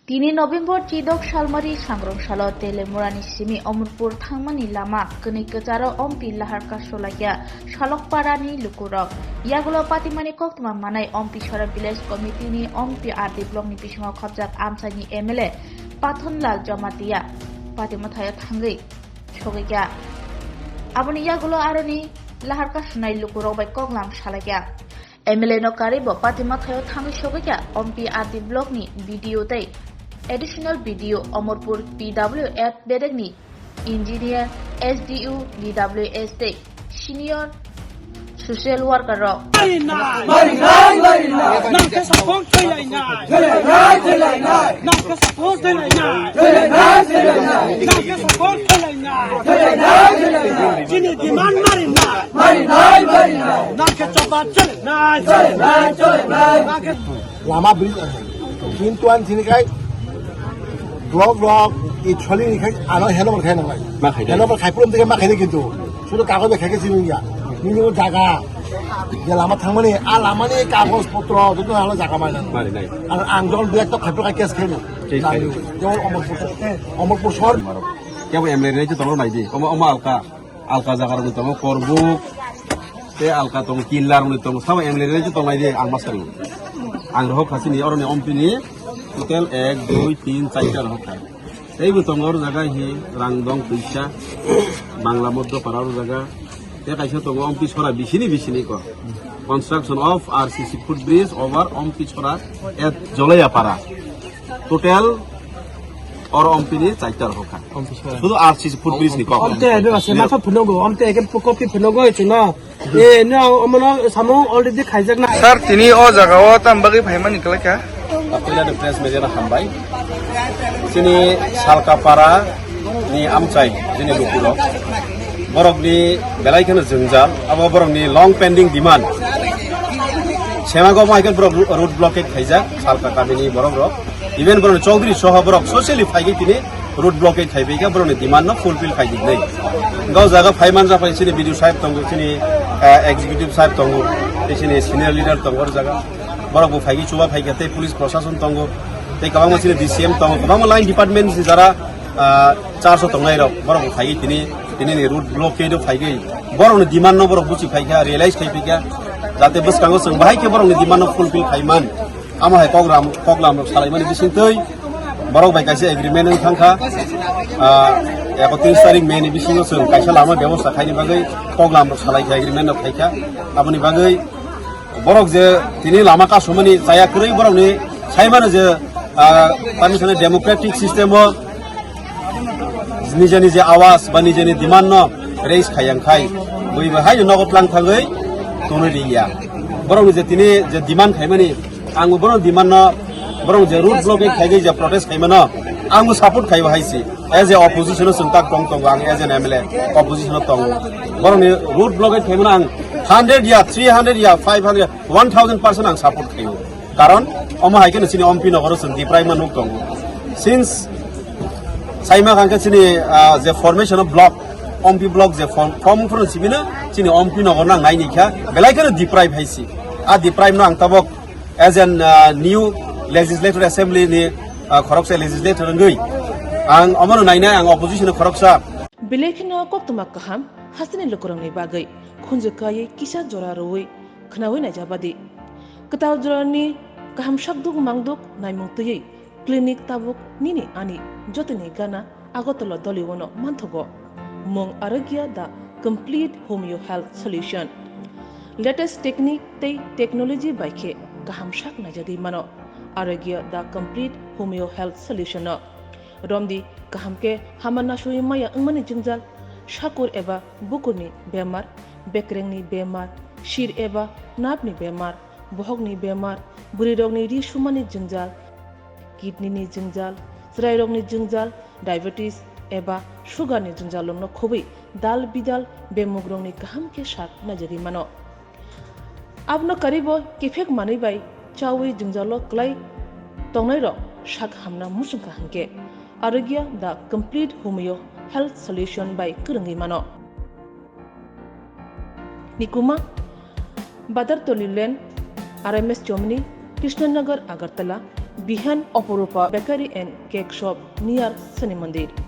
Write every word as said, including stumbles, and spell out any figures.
Tini November chidok salmari sangrong salo Telemurani simi Omorpur thangmani lama kwnwi kwcharo ompi lahar kasulaikha Salokparani lukurok. Yagulo patimani koktwma manai ompi sora village committee ni ompi R D block ni bisingo khopjak amchaini M L A Pathonlal Jamatia patimothaio thangwi sogwikha. Aboni yagulo aroni lahar kasunai lukurok bai koklam salaikha. M L A no karwi bo patimothaio thangwi sogwikha ompi R D block ni B D O tei additional B D O Omorpur P W F bedekni engineer, S D O, D W S tei senior social worker rok. Marinai! Marinai! Marinai! Nang khe saphang thwilainai! Thwilainai! Thwilainai! Nang khe saphang thwilainai! Thwilainai! Thwilainai! Nang khe saphang thwilainai! Thwilainai! Thwilainai! Chini demand marinai! Marinai! Marinai! Nang khe choba chwlainai! Chwlainai! Chwlainai! Nang khe Lama bridge, kintu ang sini khai, block block, i choli ni khai, ano handover khai nangnai. Ma khai de. Handover khai pulum tike ma khai de kintu. Sudu kagoj bai khai ke sini ya. Nini o jaga. Ya lama thangmani, a lama ni kagoj potro, joto ano jaga mai nang. Mari nai. Ang, ang jol black to khai pulum case khai no. Case khai no. Jol Omorpur, Omorpur sor. Kebo M L A ni to tolor mai di. Omo, omo alka. Alka jaga rokni tongo Korbuk, tei alka tongo Kinla rokni tongo. Sabo M L A rok tongnai de, ang ma sari. Ang rohok khasini oroni ompini total ek, dui, tin, charta rohok khai. Tei bo tongo oro jaga hi Rangdong Puisa, Bangla Moddo Para oro jaga. Tei kaisa tongo ompi sora bisini bisini ko. Construction of R C C footbridge over ompi sora at Jolaya Para. Total oro ompini charta rohok kha. Sudu R C C footbridge ni kok. Omte ebe base matha phunogo, omte eke kopi phunogo chino. E no omono samung already khaijak na. Sir, tini o jaga o tam bagwi phaimani kwlai kha? Puila de press media no hambai. Chini Salkapara ni amchai, chini lukurok. Borok ni belai kheno jwngjal, abo borok ni long pending demand. Semago mai khe borok road blockade khaijak, Salka kamini borok rok. Even borok Chaudhary soho borok socially phaigwi tini road blockade khai phaikha, borokni demand no fulfill khai di nai. Gau jaga phaiman ja phai chini B D O sahib tongo, chini, eh, executive sahib tongo, tei chini senior leader tongo o jaga. Borok bo phaigwi chuba phaikha tei police proshashan tongo. Tei kwbangma chini D C M tongo, kwbangma line department ni jara, ah, charge o tongnai rok, borok bo phaigwi tini, tini ni road blockade o phaigwi borokni demand no borok buchi phaikha, realize khai phaikha, jate bwskango chwng bahai khe borokni demand no fulfill khaiman. Amo hai koklam, koklam rok salaimani bisingtwi borok bai kaisa agreement wng thangkha. Ah, ekotris tarik May ni bisingo chwng kaisa lama bebosta khaini bagwi koklam rok salaikha, agreement rok khaikha. Aboni bagwi borok je tini lama kasumani chaya kwrwi borokni saimano je, ah, tani sani democratic system o nijeni je awas ba nijeni demand no raise khayang khai bui bai haino nogo tlang thangwi tonwi liya. Borokni je tini je demand khaimani, ang bono demand no, borok je road blockade khaigwi je protest khaimano, ang bo support khaibo haisi. As a opposition o chwng tak tong tongo, ang as an M L A opposition o tongo. Borokni road blockade khaimano ang hundred ya, three hundred ya, five hundred, one thousand percent ang support khaio. Karon omo hai kheno chini Ompi nogoro chwng Diprai ma nuk tongo. Since saima kangkhe chini, ah, je formation of block, Ompi block je form, form phano sibino chini Ompi nogor nang nai nikha, belai kheno Diprai phaisi. A Diprai no ang tabok as an, ah, new legislative assembly ni, ah, khoroksa legislator wngwi ang omono nainai, ang opposition khoroksa. Belai kheno koktwma kaham hasteni lukurokni bagwi khunju kaiwi kisa jora rwui khwnaui naijabadi. Kwtal jorani kaham sakduk mangduk naimung twiwi clinic tabuk nini ani jotoni gana Agartala Doliwano manthogo. Mung Arogya the complete homeo health solution. Latest technique tei technology bai khe kaham sak naijagwi mano Arogya the complete homeo health solution no. Romdi kaham khe hama nasui maya wngmani jwngjal, sakur eba bukurni bemar, bekrengni bemar, sir eba nerve ni bemar, bohokni bemar, bwrwirokni ri sumani jwngjal, kidney ni jwngjal, chwrairokni jwngjal, diabetes eba sugar ni jwngjallokno khobwi dal bidal bemugrokni kaham khe sak naijagwi mano. Abono karwibo kiphek manwi bai chaui jwngjalo kwlai tongnairok sak hamna muchungkha hinkhe Arogya the complete homeo health solution bai kwrwngwi mano. Nikuma, Badartoli Lane, R M S Chomni, Krishnanagar, Agartala, Behind Oporupa Bakery and Cake Shop, near Shani Mandir.